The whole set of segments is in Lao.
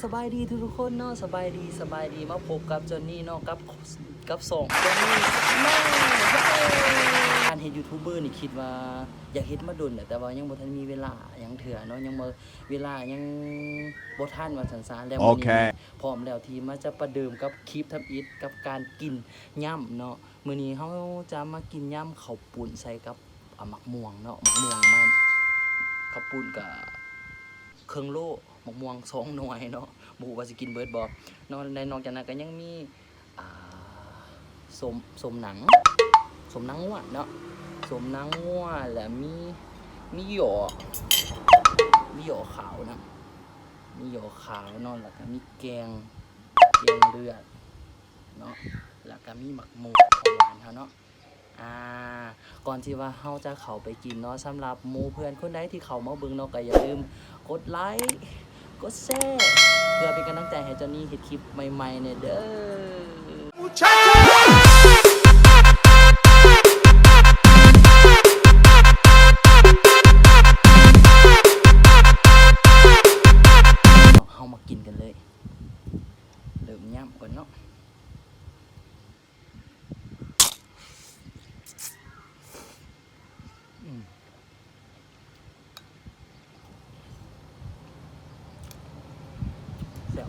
ສະບາຍດີທຸກໆຄົນເນາະ ສະບາຍດີ ສະບາຍດີ ມາພົບກັບຈອນນີເນາະ ກັບ ກັບຊ່ອງຈອນນີແຊນແນວ. ການເຮັດຢູທູບເບີນີ້ຄິດວ່າຢາກເຮັດມາດົນແລ້ວ ແຕ່ວ່າຍັງບໍ່ທັນມີເວລາຫຍັງເທື່ອເນາະ ຍັງບໍ່ ເວລາຍັງບໍ່ທັນວ່າຊັ້ນຊະ. ແລ້ວມື້ນີ້ ໂອເຄ ພ້ອມແລ້ວທີ່ມາຈະປະເດີມກັບຄລິບທຳອິດ ກັບການກິນຍຳເນາະ. ມື້ນີ້ເຮົາຈະມາກິນຍຳເຂົ້າປຸ້ນໃສ່ກັບ ອ່າ ໝາກມ່ວງເນາະ ໝາກມ່ວງມັນ ເຂົ້າປຸ້ນກະເຄິ່ງໂລ ໝາກມ່ວງສອງໜ່ວຍເນາະ ບໍ່ຮູ້ວ່າຊິກິນເບິດບໍ່ເນາະ. ແລະນອກຈາກນັ້ນກະຍັງມີ ອ່າ ສົ້ມ ສົ້ມໜັງ ສົ້ມໜັງງົວເນາະ ສົ້ມໜັງງົວ ແລະມີ ມີຢໍ ມີຢໍຂາວນຳ ມີຢໍຂາວເນາະ ແລ້ວກະມີແກງ ແກງເລືອດເນາະ ແລ້ວກະມີໝາກມ່ວງຂອງຫວານເຮົາເນາະ. ອ່າ ກ່ອນທີ່ວ່າເຮົາຈະເຂົ້າໄປກິນເນາະ ສຳລັບໝູ່ເພື່ອນຄົນໃດທີ່ເຂົ້າມາເບິ່ງເນາະ ກໍຢ່າລືມກົດໄລ ກົດແຊ ເພື່ອເປັນກຳລັງໃຈໃຫ້ຈອນນີເຮັດຄລິບໃໝ່ໆແດ່ເດີ. ເຮົາມາກິນກັນເລີຍ ເລີ່ມຍຳກ່ອນເນາະ. ອືມ ແຊບ.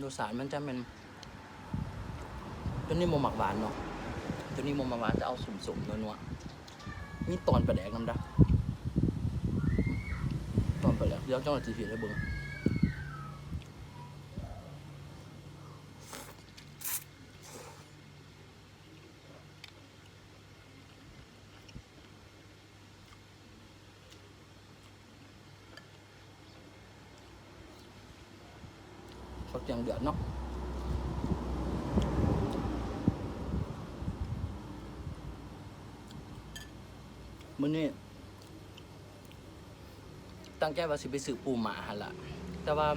ລົດຊາດມັນຈະແມ່ນ ໂຕນີ້ບໍ່ມັກຫວານເນາະ ໂຕນີ້ບໍ່ມັກຫວານ ຈະເອົາສົ້ມໆ ນົວໆ ມີຕອນປາແດກນຳເດີ້ ຕອນປາແດກ ດຽວຈັ່ງຊິເຮັດໃຫ້ເບິ່ງ. ເຂົ້າແກງເດືອດເນາະ ມື້ນີ້ ຕັ້ງໃຈວ່າຊິໄປຊື້ປູມ້າຫັ້ນລະ ແຕ່ວ່າ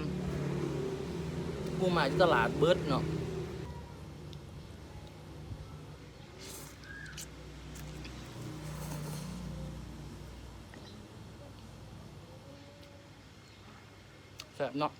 ປູມ້າຢູ່ຕະຫຼາດເບິດເນາະ. ແຊບເນາະ.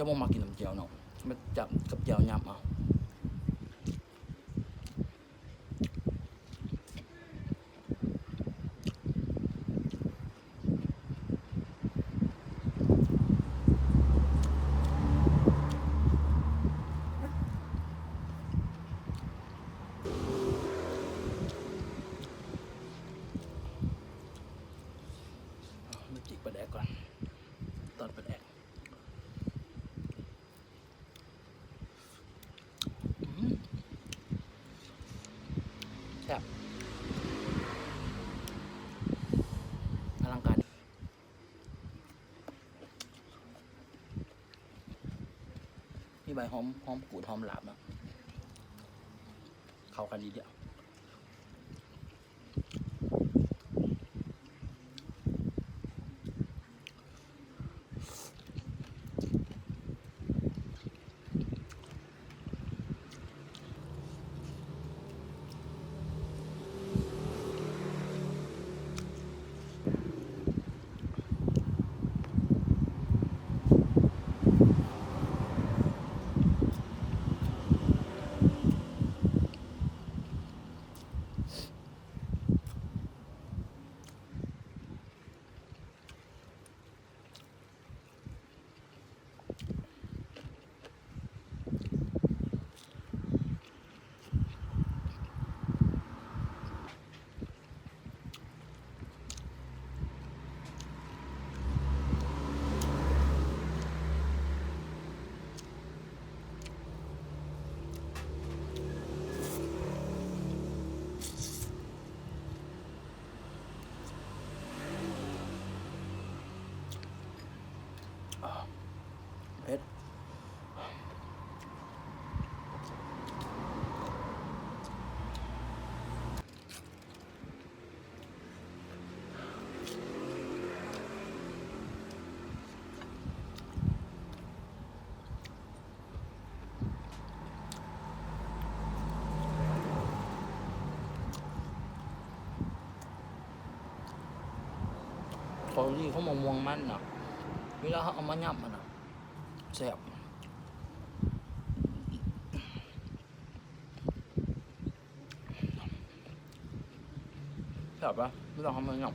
ບໍ່ມັກກິນນ້ຳແຈ່ວເນາະ ມັນຈັບກັບແຈ່ວຫຍັບເອົາ. ມາຈິກປາແດກກ່ອນ ຕອນປາແດກ. ອືມ ແຊບ ອະລັງການ ມີໃບຫອມ ຫອມກູດ ຫອມຫຼາບເນາະ ເຂົ້າກັນດີເດ. ເຜັດ. ເກົາຫຼີເຂົາໝາກມ່ວງມັນນະ ເວລາເຮົາເອົາມາຫຍັບຫັ້ນນະ ແຊບ. ແຊບປະ? ລອງເອົາມາຫຍັບ.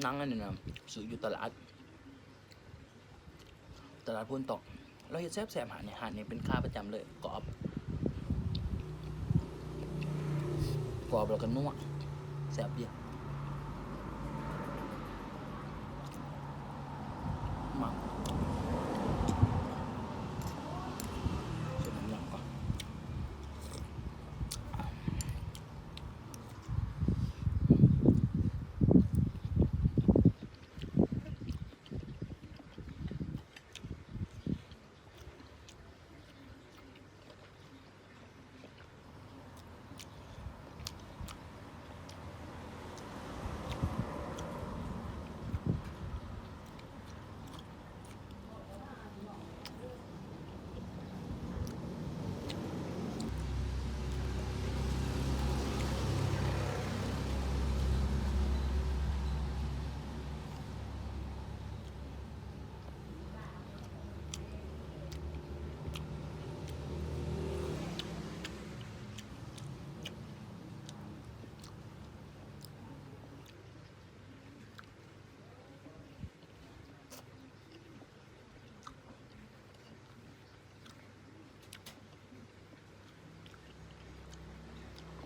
ໜັງອັນນີ້ນະ ຊື້ຢູ່ຕະຫຼາດ ຕະຫຼາດໂພນຕອກ ລາວເຮັດແຊບໆ ຮ້ານນີ້ ຮ້ານນີ້ເປັນຂາປະຈຳເລີຍ ກອບ ກອບແລ້ວກໍນົວ ແຊບດີ ມັກ ເຮັດນ້ຳຍຳກ່ອນ.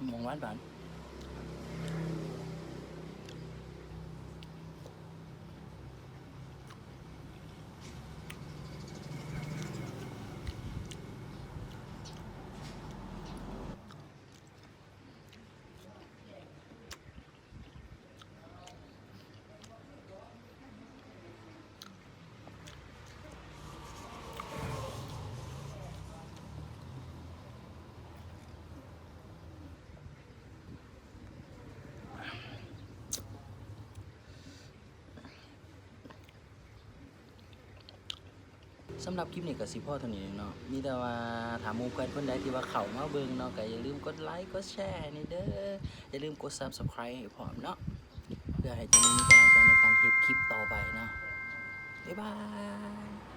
ມ່ວງຫວານໆ. ແ ສຳລັບຄລິບນີ້ກໍຊິພໍເທົ່ານີ້ເນາະ ມີແຕ່ວ່າຖ້າໝູ່ເພື່ອນຄົນໃດທີ່ວ່າເຂົ້າມາເບິ່ງເນາະ ກໍຢ່າລືມກົດໄລກົດແຊໃຫ້ແດ່ເດີ ຢ່າລືມກົດ Subscribe ໃຫ້ພ້ອມເນາະ ເພື່ອໃຫ້ຈັ່ງມີກຳລັງໃຈໃນການເຮັດຄລິບຕໍ່ໄປເນາະ ບາຍບາຍ.